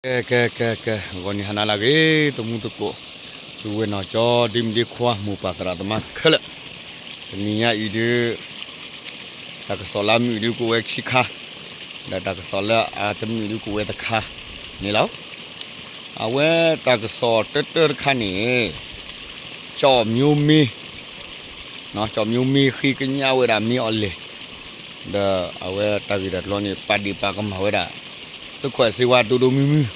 ကဲ ကဲ ကဲ ကဲ ဂီၤနံၤဟါနၤလၢအဂ့ၤ သမူသကိး ပုၢ်ဝဲၢ်နီၢ်ကၠီ ဒ့မုၣ်ဒ့ခွါ မိၢ်ပၢ်သရၣ်သမါခဲလၢာ်, တနံၤညါအံၤဒုး တၢ်ကစီၣ်လၢအမုာ်ဒုးကအိၣ်ဝဲခံခါ, ဒီးတၢ်ကစီၣ်လၢအတမုာ်ဒုးကအိၣ်ဝဲတခါန့ၣ်လီၤ. အဝဲတၢ်ကစီၣ်တၢတၢတခါန့ၣ် ကၠီၣ်မၠိမ့ ကၠီၣ်မၠိမ့ဃ့ကညးဝဲဒၣ်မ့ၢ်အီၤလဲၣ်, ဒီးအဝဲတၢ်ဂ့ၢ်တၢ်ကျိၤန့ၣ် ပာ်ဒ့ၣ်ပာ်ကမၣ်ဝဲဒၣ် သုးခိၣ်အဲၣ်စ့ဝါဒိၣ်ဒိၣ်မုၢ်မုၢ်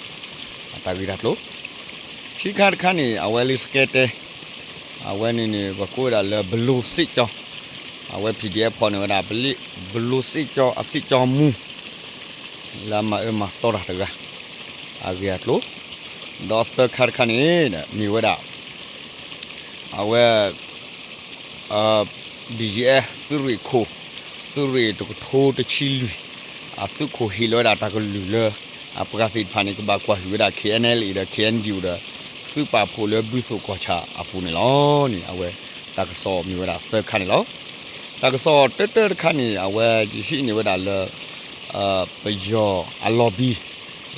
အတၢ်ဂ့ၢ်တၢ်ကျိၤ, ခံခါတခါန့ၣ် အဝဲလၢစကဲတဲ အဝဲန့ၣ်န့ၣ် ပကိးဝဲဒၣ်လၢ ဘလိစ့ၣ်ကၠီ, အဝဲ PDF ဖီၣ်န့ၢ်ဝဲဒၣ် ဘလိစ့ၣ်ကၠီအစ့ၣ်ကၠီမူ လၢအမၤအၢမၤသီတၢ်တဂၤ အဂ့ၢ်အကျိၤ, ဒီးသၢခါတခါန့ၣ် မ့ၢ်ဝဲဒၣ် အဝဲ BGF သုးရ့ၣ်ခိၣ် သုးရ့ၣ်တကထိတဆံလွံၢ် အသုးခိၣ်ဟ့ၣ်လီၤဝဲဒၣ်တၢ်ကလုၢ်လၢ အပှၤသ့ၣ်တဖၣ်န့ၣ် ကဘၣ်ကွၢ်ဟုၣ်ဝဲဒၣ် KNLA ဒီး KNDO ဒီး သုးပာ်ဖှိၣ်လၢဘုသိၣ်ကီၢ်ဆၣ်အပူၤန့ၣ်လီၤန့ၣ် အဝဲတၢ်ကစီၣ်မ့ၢ်ဝဲဒၣ်သၢခါန့ၣ်လီၤ. တၢ်ကစီၣ်တၢတၢတခါန့ၣ် အဝဲယဟံးန့ၢ်ဝဲဒၣ်လၢ ပယီၤအလီၢ်ဘံၣ်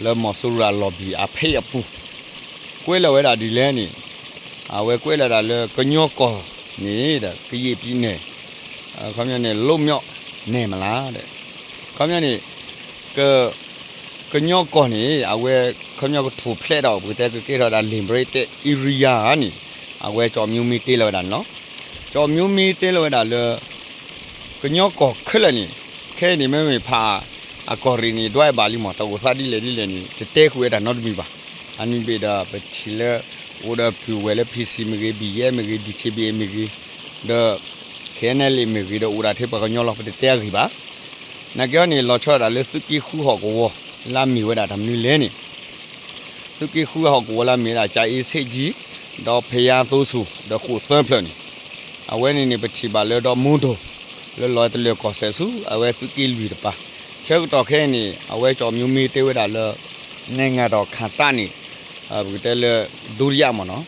လၢမီၤစိရိၤအလီၢ်ဘံၣ်အဖဲအပူၤ ကွဲးလီၤဝဲဒၣ်ဒ်လဲၣ်န့ၣ် အဝဲကွဲးလီၤဒၣ်လၢကညီကီၢ်န့ၣ်ဒီး ကယဲၢ်ပံၤနဲၣ် ခီပညီန့ၣ် လွတ်မြောက် နယ်မလား ဒီး ခီပညီန့ၣ် က ကညီကီၢ်န့ၣ် အဝဲခီပညီကထူၣ်ဖျဲးဒီး ပကတဲကကဲထီၣ်ဒၣ် liberated area န့ၣ် အဝဲကၠီၣ်မၠိမ့တဲလီၤဝဲဒၣ်န့ၣ်လီၤ. ကၠီၣ်မၠိမ့တဲလီၤဝဲဒၣ်လၢ ကညီကီၢ်ခဲလၢာ်န့ၣ် ခဲအံၤန့ၣ် မ့မ့ၢ်ဖးအကီၢ်ရ့ၣ်န့ၣ် ဒွးဘၣ်လံမး တၢ်အိၣ်သးဒ်လဲၣ်ဒ်လဲၣ်န့ၣ် တတဲဃုာ်ဝဲဒၣ်နီတမံၤဘၣ်. အမ့ၢ်ဘၣ်ဒီး ပထံၣ်လၢ အိၣ်ဒီးပုၢ်ဝဲၢ်လၢ PC မ့ၢ်ဂ့ၤ BGF မ့ၢ်ဂ့ၤ DKBA မ့ၢ်ဂ့ၤ ဒီး KNLA မ့ၢ်ဂ့ၤဒီး အိၣ်ဒၣ်ထဲပှၤကညီလီၤ ပတတဲအဂ့ၢ်ဘၣ်. နာ်က့အီၤန့ၣ် လီၤဆီဒၣ်တၢ်လၢသုးက့ဃုဟီၣ်ကဝီၤ လၢအမ့ၢ်ဝဲဒၣ်တၢ်မနုၤလဲၣ်န့ၣ် သုးက့ဃုဟီၣ်ကဝီၤလၢအမ့ၢ်ဝဲဒၣ် ကၠၤအ့ဆ့ၣ်ကၠံ ဒီးဖယါသိဆူၣ် ဒီးဃိၣ်သၢဖျၢၣ်န့ၣ် အဝဲန့ၣ်န့ၣ် ပထံၣ်ဘၣ်လၢဒီးမိၢ်ဒိၣ် လၢလီၤတလၢၢ်ကီၢ်စဲၣ်ဆူ အဝဲသုးက့လွံၢ်တပၤ ဆၢကတီၢ်ခဲအံၤန့ၣ် အဝဲကၠီၣ်မၠိမ့တဲဝဲဒၣ်လၢ နဲၣ်ငၤဒီးခၣ်တၢ်န့ၣ် ပကတဲလၢ ဒုတိယ မ့ၢ်နီၤ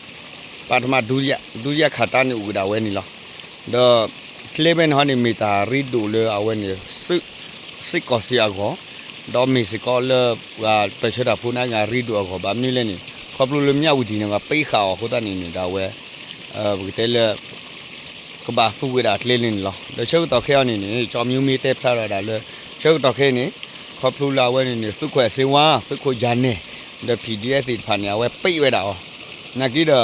ပထမ ဒုတိယ ဒုတိယ ခၣ်တၢ်န့ၣ်အိၣ်ဝဲဒၣ်ဝဲန့ၣ်လီၤ. ဒီး ကျဲဖဲန့ၣ်ဟီန့ၣ် မ့ၢ်တၢ်ရ့ဒိၣ်လၢအဝဲန့ၣ် စ့ၢ်ကီးစ့ၢ်အဂီၢ် ဒီးမ့ၢ်စ့ၢ်ကီးလၢ ပှၤပၢၢ်ဆၢတၢ်ဖိန့ၣ်အဂၤရ့ဒိၣ်အဂီၢ် ဘၣ်မနုၤလဲၣ်န့ၣ် ခီဖျိလၢမၠးဝတံၣ်န့ၣ် ပှၤပ့းဃာ်အီၤအဃိသတးန့ၣ်န့ၣ် ဒီးအဝဲ ပကတဲလၢ ကဘၣ်သူဝဲဒၣ်ကျဲလၢန့ၣ်လီၤ. ဒီးဆၢကတီၢ်ခဲအံၤန့ၣ်န့ၣ် ကၠီၣ်မၠိမ့တဲဖျါထီၣ်ဝဲဒၣ်လၢ ဆၢကတီၢ်ခဲအံၤန့ၣ် ခီဖျိလၢအဝဲန့ၣ်န့ၣ် သုးခိၣ်အဲၣ်စ့ဝါ သုးခိၣ်ယၤနဲၣ် ဒီး PDF သ့ၣ်တဖၣ်န့ၣ် အဝဲပ့းဝဲဒၣ်အီၤ နာ်က့ဒီး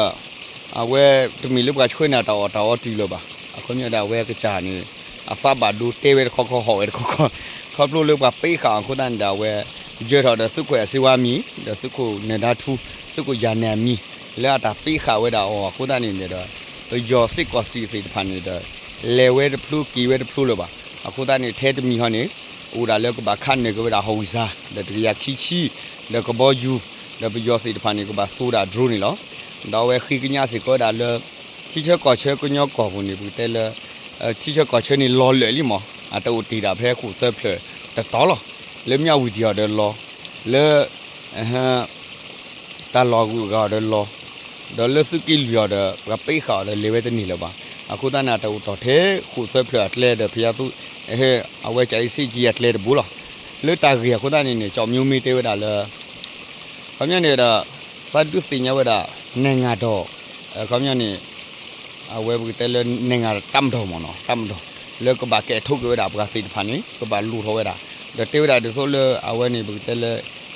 အဝဲတမ့ၢ်လၢပှၤဆှၢန့ၢ်တၢ်အီၣ်တၢ်အီတုၤလၢၤဘၣ်. အခီပညီဒီးအဝဲကစၢ်န့ၣ် အသးဘၣ်ဒိတဲဝဲတခီခီဟီၣ်ဝဲတခီခီ ခီဖျိလၢပှၤပ့းဃာ်အီၤအဃိသတးန့ၣ်ဒီးအဝဲ ယၢၤထီၣ်ဒီးသုးခိၣ်အဲၣ်စ့ဝါမံၤ ဒီးသုးခိၣ်နဲၣ်ဒါထူ သုးခိၣ်ယၤနဲၣ်အမံၤ လၢအတၢ်ပ့းဃာ်ဝဲဒၣ်အီၤအဃိသတးန့ၣ်ဒီး ပယီၤစ့ၢ်ကီးစံးသ့ၣ်တဖၣ်န့ၣ်ဒီး လဲၤဝဲတဖျိက့ၤဝဲတဖျိလၢၤဘၣ်. အဃိသတးန့ၣ် ထဲတမံၤဟီန့ၣ် အိၣ်ဒၣ်လၢကဘၣ်ခးနၢၤက့ၤဝဲဒၣ်ဟီၣ်ဝံၣ်စၢ် ဒီးတကယၤခံဆံ ဒီးကဘီယူၤ ဒီးပယီၤသ့ၣ်တဖၣ်န့ၣ် ကဘၣ်သူဝဲဒၣ် drone န့ၣ်လီၤ. ဒီးအဝဲဃ့ကညးစ့ၢ်ကီးဝဲဒၣ်လၢ ထံဆၢကီၢ်ဆၢကညီကီၢ်ပူၤန့ၣ် ပကတဲလၢ ထံဆၢကီၢ်ဆၢန့ၣ်လီၤလၢာ်လံမး အတအိၣ်တ့ၢ်ဒၣ်ဖဲဃိၣ်သၢဖျၢၣ်တတီၤလီၤ. လၢမၠးဝတံၣ်အီၤဒီးလီၤ လၢ တၢ်လီၢ်ဂုၤအဂၤအီၤဒီးလီၤ ဒီးလၢသုးက့လွံၢ်အီၤဒီး ပှၤပ့းဃာ်အီၤဒီးလဲၤဝဲတန့ၢ်လၢၤဘၣ်. အဃိသတးန့ၣ် အတအိၣ်တီၢ်ထဲဃိၣ်သၢဖျၢၣ်အကျဲဒီး ဖယါသူ အဝဲကၠၤအ့စ့ၣ်ကၠံအကျဲတဘိလီၤ. လၢတၢ်ဂ့ၢ်အဃိသတးန့ၣ်န့ၣ် ကၠီၣ်မၠိမ့တဲဝဲဒၣ်လၢ ခီပညီန့ၣ်ဒီး သးဒုးသ့ၣ်ညါဝဲဒၣ် နဲၣ်ငၤဒီး ခီပညီန့ၣ် အဝဲပကတဲလၢ နဲၣ်ငၤတၢ်မတီၢ်မ့ၢ်နီၤ တၢ်မတီၢ် လၢကဘၣ်ကဲးထိးက့ၤဝဲဒၣ်ပှၤသ့ၣ်တဖၣ်န့ၣ် ကဘၣ်လိၣ်ထီၣ်ဝဲဒၣ် ဒီးတဲဝဲဒၣ်ဒ်သိးလၢအဝဲန့ၣ် ပကတဲလၢ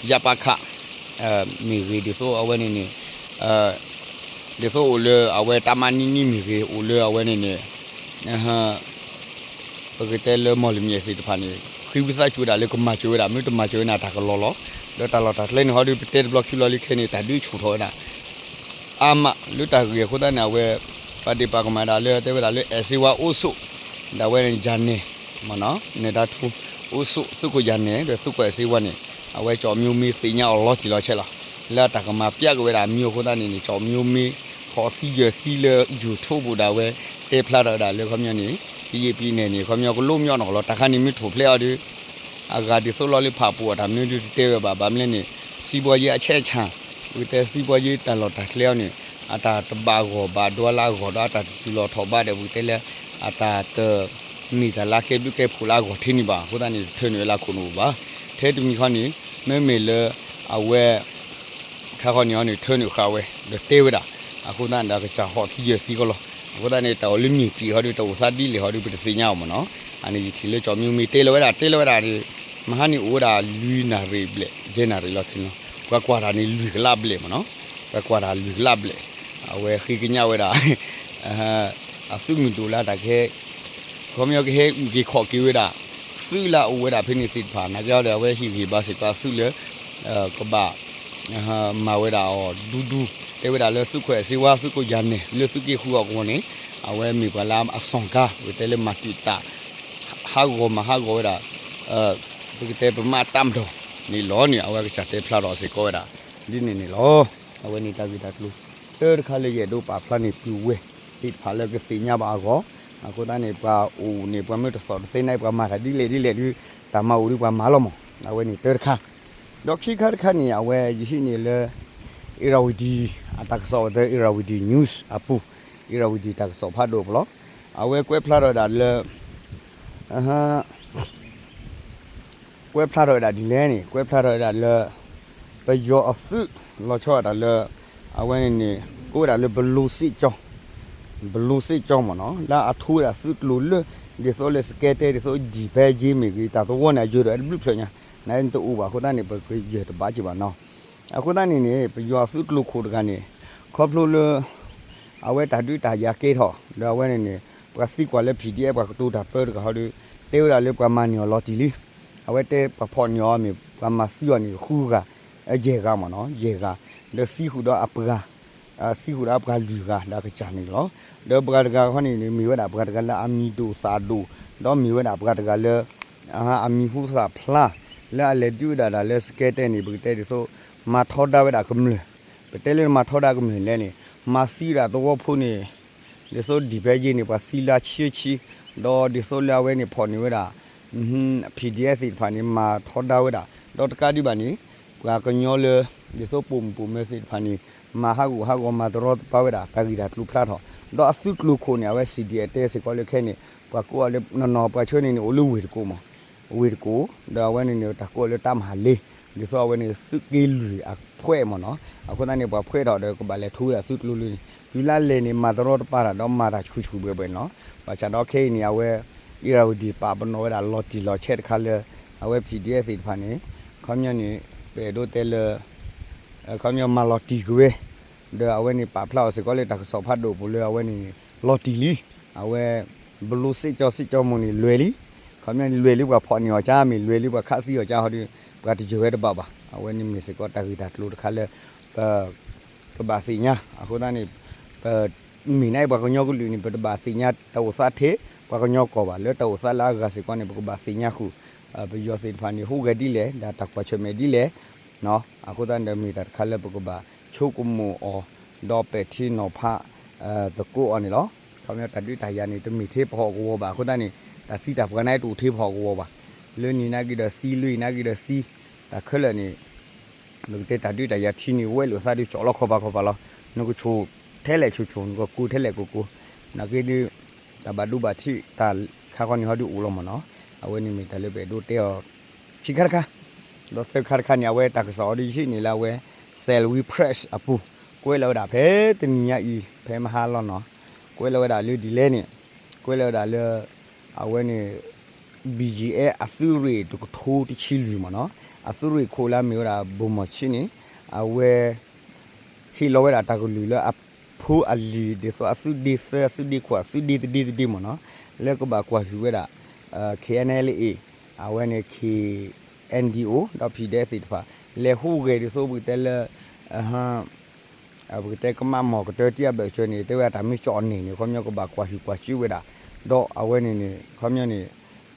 ယပခ မ့ၢ်ဂ့ၤ ဒ်သိးအဝဲန့ၣ်န့ၣ် ဒ်သိးအိၣ်လၢအဝဲတၢ်မၤနံၤနံၤမ့ၢ်ဂ့ၤ အိၣ်လၢအဝဲန့ၣ်န့ၣ် ပကတဲလၢမီၢ်လမၠဲၣ်သ့ၣ်တဖၣ်န့ၣ် ဃ့ဝံသးစူၤဝဲဒၣ်လၢကမၤစၢၤဝဲဒၣ် မ့ၢ်တမၤစၢၤဝဲန့ၣ် တၢ်ကလီၤလီၤ. ဒီးတၢ်လီၢ်တၢ်ကျဲန့ၣ်ဟီဒီး ပတဲတဘျီခံဘျီလၢခဲအံၤန့ၣ် တၢ်ဒုးဆူၣ်ထီၣ်ဝဲဒၣ် အါမး လၢတၢ်ဂ့ၢ်အဃိသတးန့ၣ် အဝဲ ပာ်ဒ့ၣ်ပာ်ကမၣ်ဒၣ်လၢ တဲဝဲဒၣ်လၢအဲၣ်စ့ဝါအိၣ်ဆိး ဒၣ်ဝဲန့ၣ် ယၤနဲၣ် မ့ၢ်နီၤ နဲၣ်ဒါထူ အိၣ်ဆိး သုးခိၣ်ယၤနဲၣ် ဒီးသုးခိၣ်အဲၣ်စ့ဝါန့ၣ် အဝဲကၠီၣ်မၠိမ့သ့ၣ်ညါအီၤလီၤတံၢ်လီၤဆဲးလီၤ. လၢအတၢ်ကမၤပျဲက့ၤဝဲဒၣ်အမံၤအဃိသတးန့ၣ်န့ၣ် ကၠီၣ်မၠိမ့ ဖီၣ်သံယၢၢ်သံလၢ YouTube ပူၤဒၣ်ဝဲ တဲဖျါထီၣ်ဝဲဒၣ်လၢခီပညီန့ၣ် ကယဲၢ်ပံၤနဲၣ်န့ၣ် ခီပညီကလိမၠီနီၢ်ကလီၤ တၢ်ခါန့ၣ်မ့ၢ်ထူၣ်ဖျဲးအီၤဒီး အဂၤဒ်သိးလီၤလၢဖးပူၤအတၢ်မနုၤဒုးတတဲဝဲဘၣ် ဘၣ်မနုၤလဲၣ်န့ၣ် စံးဘီယ့အဆဲးဆၣ် ပကတဲစံးဘီယ့တၢ်လီၢ်တၢ်ကျဲအီၤန့ၣ် အတၢ်တဘၣ်ဂီၢ်ဘၣ်ဒွါလၢအဂီၢ်ဒီးအတၢ်တတုၤလီၤထီၣ်ဘးဒီး ပကတဲလၢ အတၢ်တမ့ၢ်တၢ်လၢကဲဘျုးကဲဖှိၣ်လၢအဂီၢ်ထဲန့ၣ်ဘၣ် အဃိသတးန့ၣ် တထၢနုာ်ဝဲလၢခိၣ်နူာ်ဘၣ်. ထဲတမံၤခီန့ၣ် မ့မ့ၢ်လၢ အဝဲ ခါဃီန့ၣ်အီၤန့ၣ် ထၢနုာ်ဃာ်ဝဲ ဒီးတဲဝဲဒၣ်, အဃိသတးန့ၣ်ဒီး ကစၢ်ဟီၣ်ခံယၢၤသံကီးလီၤ. အဃိသတးန့ၣ် တၢ်အိၣ်လၢမ့ၢ်ပံာ်ဟီဒီး တၢ်အိၣ်သးဒ်လဲၣ်ဟီဒီး ပတသ့ၣ်ညါအီၤမ့ၢ်နီၤ. အန့ၣ်ယထံၣ်လၢ ကၠီမံမ့ၢ်တဲလီၤဝဲဒၣ် တဲလီၤဝဲဒၣ်န့ၣ် မဟါန့ၣ်အိၣ်ဝဲဒၣ်လွံၢ်နၣ်ရံၣ်ဘျဲၣ် ယဲၢ်နၣ်ရံၣ်လီၤတနီၤ, ပှၤကွၢ်တၢ်န့ၣ်လွံၢ်ကလးဘျဲၣ်မ့ၢ်နီၤ. ပှၤကွၢ်တၢ်လွံၢ်ကလးဘျဲၣ်, အဝဲဃ့ကညးဝဲဒၣ် အသုးမုၢ်ဒိၣ်လၢတၢ်ကဟဲ ခီပညီကဟဲအုၣ်က့ၤခီၣ်က့ၤဝဲဒၣ် သုးလၢအအိၣ်ဝဲဒၣ်ဖဲန့ၣ်သ့ၣ်တဖၣ် နာ်က့ဒီး အဝဲဟ့ၣ်ဂံၢ်ဘါစ့ၢ်ကီးအသုးလၢ ကဘၣ် မၤဝဲဒၣ်အီၤဒူဒူ, တဲဝဲဒၣ်လၢသုးခိၣ်အဲၣ်စ့ဝါ သုးခိၣ်ယၤနဲၣ် လၢသုးက့ဃုအီၤကဝီၤန့ၣ် အဝဲမ့ၢ်ပှၤလၢအစီၣ်ကါ ပကတဲလၢမၤတံာ်တာ် ဟးဂီၤမၤဟးဂီၤဝဲဒၣ် ပကတဲပမၤတၢ်မတီၤန့ၣ်လီၤန့ၣ် အဝဲကစၢ်တဲဖျါထီၣ်စ့ၢ်ကီးဝဲဒၣ် ဒ်န့ၣ်န့ၣ်လီၤ. အဝဲန့ၣ်တၢ်ဂ့ၢ်တၢ်ကျိၤ တၢတခါလၢယအဲၣ်ဒိးပာ်ဖျါန့ၢ်ပုၢ်ဝဲၢ် သ့ၣ်တဖၣ်လၢကသ့ၣ်ညါဘၣ်အဂီၢ်, အဃိသတးန့ၣ် ပှၤအိၣ်န့ၣ် ပှၤမ့ၢ်တသီၣ်တသ့န့ၣ် ပှၤမၤတၢ်ဒ်လဲၣ်ဒ်လဲၣ်ဒီး တၢ်မၤအိၣ်ဒီးပှၤမၤလီၤမး, အဝဲန့ၣ်တၢတခါ ဒီးခံခါတခါန့ၣ် အဝဲယဟံးန့ၢ်လၢ Irrawaddy အတၢ်ကစီၣ်ဝဲ Irrawaddy News အပူၤ, Irrawaddy တၢ်ကစီၣ်ဖးဒိၣ်ပူၤလီၤ. အဝဲကွဲးဖျါထီၣ်ဝဲဒၣ်လၢ ကွဲးဖျါထီၣ်ဝဲဒၣ်ဒ်လဲၣ်န့ၣ် ကွဲးဖျါထီၣ်ဝဲဒၣ်လၢ ပယီၤအသုး လီၤဆီဒၣ်တၢ်လၢ အဝဲန့ၣ်န့ၣ် ကိးဝဲဒၣ်လၢ ဘလိစ့ၣ်ကၠီ ဘလိစ့ၣ်ကၠီမ့ၢ်နီၤ လၢအထိဝဲဒၣ်သုးကျိၤလၢ ဒ်သိးလၢစကဲတဲ ဒ်သိးဒံၣ်ဖဲယ့မ့ၢ်ဂ့ၤ တၢ်သဝီန့ၣ် အယၢၤဒီးအဲၣ်တဘျုးဖျၢၣ်ညါ နတအိၣ်ဘၣ်အဃိသတးန့ၣ် ပကယၢၤတဘၣ်က့ၤဘၣ်နီၤ. အဃိသတးန့ၣ်န့ၣ် ပယီၤသုးကျိၤခိၣ်တဂၤန့ၣ် ခီဖျိလၢ အဝဲတၢ်ဒုးတၢ်ယၤကဲထီၣ် ဒီးအဝဲန့ၣ်န့ၣ် ပှၤသံကွၢ်လၢ PDF ပှၤကတိၤတၢ်ပၢတဂၤဟီဒီး တဲဝဲဒၣ်လၢပှၤမၤန့ၢ်အီၤလီၤတံၢ်လံ. အဝဲတဲပှၤဖီၣ်န့ၢ်အီၤမ့ၢ် ပှၤမၤသံအီၤန့ၣ် ဃုဂၤ ယဲၢ်ဂၤမ့ၢ်နီၤ ယဲၢ်ဂၤ ဒီးသံဃုာ်ဒီးအပှၤ သံဃုာ်ဒီးအပှၤလွံၢ်ဂၤဒီးအကစၢ်န့ၣ်လီၤ. ဒီးပှၤတဂၤဃီန့ၣ်န့ၣ် မ့ၢ်ဝဲဒၣ်ပှၤတဂၤလၢအမံၤဒိၣ်သၣ်ဒိၣ် ဒီးမ့ၢ်ဝဲဒၣ်ပှၤတဂၤလၢ အမံၤဟူသၣ်ဖျါ လၢအလဲၤဒုးဝဲဒၣ်တၢ်လၢစကဲတဲန့ၣ် ပကတဲဒ်သိး မၤထီဒါဝဲဒၣ်ကမျၢၢ်, ပတဲလၢမၤထီဒါကမျၢၢ်လဲၣ်န့ၣ် မၤသံဝဲဒၣ်သဝီဖိန့ၣ် ဒ်သိးဒံၣ်ဖဲယ့န့ၣ် ပှၤသံလၢဆံဆံ, ဒီးဒ်သိးလၢအဝဲန့ၣ်ဖီၣ်န့ၢ်ဝဲဒၣ် PDF သ့ၣ်တဖၣ်န့ၣ် မၤထီဒါဝဲဒၣ် ဒီးတကးဒံးဘၣ်န့ၣ် ပှၤကညီလၢ ဒ်သိးပိာ်မုၣ်ပိာ်မၢၤသ့ၣ်တဖၣ်န့ၣ် မၤဟးဂူာ်ဟးဂီၤမၤတရီတပါဝဲဒၣ် တၢ်ဂ့ၢ်တၢ်ကျိၤဖျါထီၣ် ဒီးအသုးကျိၤခိၣ်န့ၣ် အဝဲ CDF တဲစ့ၢ်ကီးလၢခဲန့ၣ် ပှၤကိးအီၤလၢနီၢ်နီၢ်ပှၤဆၢန့ၣ်န့ၣ် အိၣ်လၢဝ့ၢ်တကိးမး ဝ့ၢ်တကိး ဒီးအဝဲန့ၣ်န့ၣ် တၢ်ကိးအီၤလၢတၢ်မၤလ့ ဒ်သိးအဝဲန့ၣ် သုးက့လွံၢ်အဖှဲးမ့ၢ်နီၤ အဃိသတးန့ၣ် ပှၤဖှဲးထီၣ်ဒီးကဘၣ်လဲၤထူဝဲဒၣ်သုးကျိၤလၢန့ၣ် တုၤလၢအလဲၤန့ၣ် မၤတရီတပါတၢ်ဒီးမၤတၢ်ဆူၣ်ဆူၣ်ဘှဲဘှဲနီၤ ဘၣ်ဆၣ်ဒီးခဲအံၤန့ၣ် အဝဲ Irrawaddy ပာ်ပနီၣ်ဝဲဒၣ်လီၤတံၢ်လီၤဆဲးတခါလၢ အဝဲ PDF သ့ၣ်တဖၣ်န့ၣ် ခီပညီန့ၣ် ပအဲၣ်ဒိးတဲလၢ ခီပညီမၤလီၤတံၢ်က့ၤဝဲ ဒီးအဝဲန့ၣ်ပာ်ဖျါအီၤစ့ၢ်ကီးလၢတၢ်ကစီၣ်ဖးဒိၣ်ပူၤလၢအဝဲန့ၣ်န့ၣ် လီၤတံၢ်လံ အဝဲ ဘလိစ့ၣ်ကၠီစ့ၣ်ကၠီမိၢ်န့ၣ်လွဲၢ်လံ ခီပညီန့ၣ်လွဲၢ်လံပှၤဖီၣ်န့ၢ်အီၤကါ မ့ၢ်လွဲၢ်လံပှၤခးသံအီၤကါဟီဒီး ပှၤတယၢၤဝဲတဘၣ်ဘၣ် အဝဲန့ၣ်မ့ၢ်စ့ၢ်ကီးတၢ်ဂ့ၢ်တၢ်ကျိၤတခါလၢ ပ ကဘၣ်သ့ၣ်ညါ အဃိသတးန့ၣ် ပ မ့ၢ်နာ်အံၤပှၤကညီကလုာ်န့ၣ် ပတဘၣ်သ့ၣ်ညါတၢ်အိၣ်သးထဲ ပှၤကညီကီၢ်ဘၣ် လၢတၢ်အိၣ်သးလၢအဂၤစ့ၢ်ကီးန့ၣ် ပကဘၣ်သ့ၣ်ညါဃုာ် ပယီၤသ့ၣ်တဖၣ်န့ၣ် ဟူးဂဲၤဒ်လဲၣ် ဒီးတၢ်ကွၢ်ဆၢၣ်မဲာ်ဒ်လဲၣ် အဃိသတးန့ၣ်ဒီးမ့ၢ်တၢ်တခါလၢပကဘၣ်ဆိကမိၣ်အီၤ ဒီးပဲာ်ထံနီၤဖး သကိးအီၤန့ၣ်လီၤ. ခီပညီတၢ်ဒုးတၢ်ယၤန့ၣ် တမ့ၢ်ထဲပဟီၣ်ကဝီၤဘၣ် အဃိသတးန့ၣ် တၢ်သံတၢ်ပှၢ်န့ၣ်တအိၣ်ထဲပဟီၣ်ကဝီၤဘၣ်. လၢနံၤနာ်က့ဒီးသံ လၢအံၤနာ်က့ဒီးသံ တၢ်ခဲလၢာ်န့ၣ် နကတဲတၢ်ဒုးတၢ်ယၤထံန့ၣ် ဝဲလိာ်သးဒုးကၠီၣ်လီၤခီၣ်ဖးခီၣ်ဖးလီၤ. နကဆိၣ်ထဲလဲၣ်ဆိၣ်ဆိၣ် နကကိးထဲလဲၣ်ကိးကိး နာ်က့ဒုး တၢ်ဘၣ်ဒိဘၣ်ထံးတၢ်ခါခီန့ၣ်ဟီဒုးအိၣ်လီၤမ့ၢ်နီၤ. အဝဲန့ၣ်မ့ၢ်တၢ်လၢပအဲၣ်ဒိးတဲအီၤ ခံခါတခါ ဒီးသၢခါတခါန့ၣ် အဝဲတၢ်ကစီၣ်အီၤဒုးယဟံးန့ၢ်လၢအဝဲ Salween Press အပူၤ ကွဲးလီၤဝဲဒၣ်ဖဲတနံၤညါအံၤ ဖဲမဟါလီၤနီၤ ကွဲးလီၤဝဲဒၣ်လၢဒ်လဲၣ်န့ၣ် ကွဲးလီၤဝဲဒၣ်လၢ အဝဲန့ၣ် BGF အသုးရ့ၣ်တကထိတဆံလွံၢ်မ့ၢ်နီၤ အသုးရ့ၣ်ခိၣ်လၢအမ့ၢ်ဝဲဒၣ် ဗိုလ်မှူးချစ်န့ၣ် အဝဲ ဟ့ၣ်လီၤဝဲဒၣ်တၢ်ကလုၢ်လၢအဖိအလံၤ ဒ်သိးအသုးဒ့သၢ အသုးဒ့ခိၣ် အသုးဒ့တဒ့တဒ့မ့ၢ်နီၤ လၢကဘၣ်ကွၢ်ဆူၣ်ဝဲဒၣ် KNLA အဝဲန့ၣ် KNDO ဒီး PDF သ့ၣ်တဖၣ် လဲၤဟူးဂဲၤဒ်သိးပကတဲလၢ ပကတဲကမၣ်မီၢ်ကတၢၢ်တံၢ်အဘၢၣ်စၢၤန့ၣ် တဲဝဲဒၣ်တၢ်မ့ၢ်ကၠီၣ်အန့ၣ်န့ၣ် ခီပညီကဘၣ်ကွၢ်ဆူၣ်ကွၢ်စူၣ်ဝဲဒၣ် ဒီးအဝဲန့ၣ်န့ၣ် ခီပညီန့ၣ်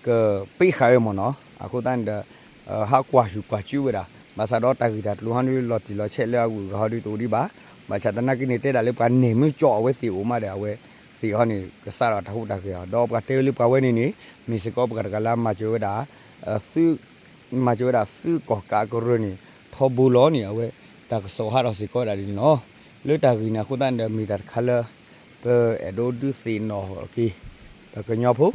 ကပ့းဃာ်ဝဲမ့ၢ်နီၤ အဃိသတးန့ၣ်ဒီး ဟးကွၢ်ဆူၣ်ကွၢ်စူၣ်ဝဲဒၣ် ဘၣ်ဆၣ်ဒီးတၢ်ဂ့ၢ်တၢ်ကျိၤဟီဒုး လီၤတံၢ်လီၤဆဲးလၢအဂုၤအဂၤဟီဒုးတအိၣ်ဒံးဘၣ် ဘၣ်ဆၣ်သနာ်က့န့ၣ် တဲဒၣ်လၢပှၤနဲၣ်မ့ၢ်ကၠီၣ်အဝဲသ့ၣ်အိၣ်မးဒီး အဝဲသ့ၣ်ဟီန့ၣ် ကစးထီၣ်တၢ်ဟူးတၢ်ဂဲၤအီၤ ဒီးပှၤတဲဝဲလၢပှၤဝဲန့ၣ်န့ၣ် မ့ၢ်စ့ၢ်ကီးပှၤတဂၤလၢအမၤစၢၤဝဲဒၣ် သု မၤစၢၤဝဲဒၣ်သုးကီၢ်ကးကရၢန့ၣ် ထီဘိလီၤန့ၣ် အဝဲတၢ်ကစီၣ်ဟးထီၣ်စ့ၢ်ကီးဝဲဒၣ်ဒ်န့ၣ်လီၤ. လၢတၢ်ဂ့ၢ်န့ၣ်အဃိသတးန့ၣ်ဒီး မ့ၢ်တၢ်တခါလၢ ပအဲၣ်ဒိးဒုးသ့ၣ်နီၣ်က့ၤ ပကညီဖိ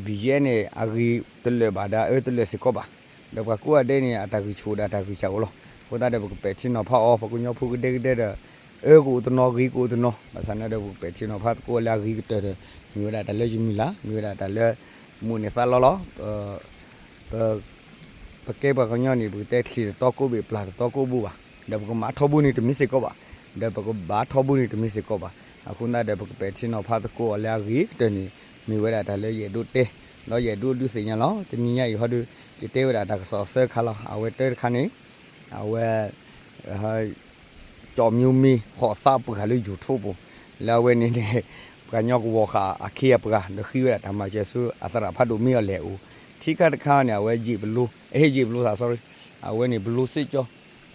BGF န့ၣ် အဂ့ၤတလၢာ်ဘၣ်ဒီးအၢတလၢာ်စ့ၢ်ကီးဘၣ်. ဒီးပှၤကိးဂၤဒဲးန့ၣ် အတၢ်ဂံၢ်ဆူၣ်ဒီးတၢ်ဂံၢ်စၢ်အိၣ်လီၤ. အဃိသတးဒီး ပကပဲာ်ထံနီၤဖးအီၤ ပှၤကညီဖိကဒဲကဒဲဒီး အၢကအိၣ်တနီၤ ဂ့ၤကအိၣ်တနီၤ, ဘၣ်ဆၣ်န့ၣ်ဒီး ပကပဲာ်ထံနီၤဖးသကိးအီၤလၢအဂ့ၤကတၢၢ်ဒီး မ့ၢ်ဝဲဒၣ်တၢ်လၢယမုၢ်လၢ်, မ့ၢ်ဝဲဒၣ်တၢ်လၢ မိၣ်န့ၢ်သးလီလီၤ. ပ ပကဲပှၤကညီန့ၣ် ပကတဲချံးတတီကိးဘ့ၣ် ပျၢ်တတီကိးဘိဘၣ်, ဒီးပကမၤထီဘိန့ၣ်တမ့ၢ်စ့ၢ်ကီးဘၣ်, ဒီးပကဘၣ်ထီဘိန့ၣ်တမ့ၢ်စ့ၢ်ကီးဘၣ်. အဃိသတးဒီး ပကပဲာ်ထံနီၤဖးသကိးအီၤလၢအဂ့ၤကတၢၢ်န့ၣ် မ့ၢ်ဝဲဒၣ်တၢ်လၢယအဲၣ်ဒိးတဲ, ဒီးယအဲၣ်ဒိးဒုးသ့ၣ်ညါလီၤ. တနံၤညါအံၤဟီဒီး ယတဲဝဲဒၣ်တၢ်ကစီၣ်သၢခါလီၤ. အဝဲတၢတခါန့ၣ် အဝဲ ကၠီမၠိမ့ၢ်ဟီၣ်သးပှၢ်လၢ YouTube ပူၤ, လၢအဝဲန့ၣ်န့ၣ် ပှၤကညီကဝီၤဃာ်အခ့အပှၤ ဒီးဃ့ဝဲဒၣ်တၢ်မၤစၢၤဆူအသရၣ်ဖးဒိၣ်မ့ၢ်အီၤလဲၣ်အိၣ်, ခံခါတခါန့ၣ် အဝဲယ့ၣ်ပလိ, အဟ့ၣ်ယ့ၣ်ပလိသး sorry, အဝဲန့ၣ်ပလိစ့ၢ်ကီး,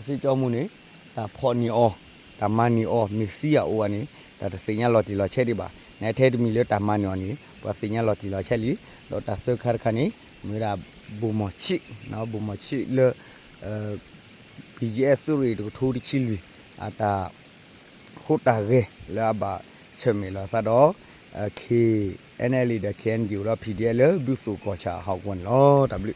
စ့ၢ်ကီးမူန့ၣ် တၢ်ဖီၣ်န့ၢ်အီၤ, တၢ်မၤန့ၢ်အီၤ မ့ၢ်သံအအိၣ်ဘၣ်န့ၣ် တၢ်တသ့ၣ်ညါလီၤတံၢ်လီၤဆဲးဒံးဘၣ်. နထဲတမံၤလၢတၢ်မၤန့ၢ်အီၤန့ၣ် ပှၤသ့ၣ်ညါလီၤတံၢ်လီၤဆဲးလံ. ဒီးတၢ်သၢခါတခါန့ၣ် မ့ၢ်ဝဲဒၣ် ဘိၣ်မီၢ်ဆံး, ဘိၣ်မီၢ်ဆံးလၢ ဘံၣ်ယဲၢ်သုးရ့ၣ်တကထိတဆံလွံၢ် အတၢ်ဟူးတၢ်ဂဲၤလၢအဘၣ်ဆၢၣ်မဲာ်လိာ်သးဒီး KNLA ဒီး KNDO ဒီး PDF လၢဒူသၣ်ကီၢ်ဆၣ်ဟီၣ်ကဝီၤန့ၣ်လီၤ. တၢ်ဘျုး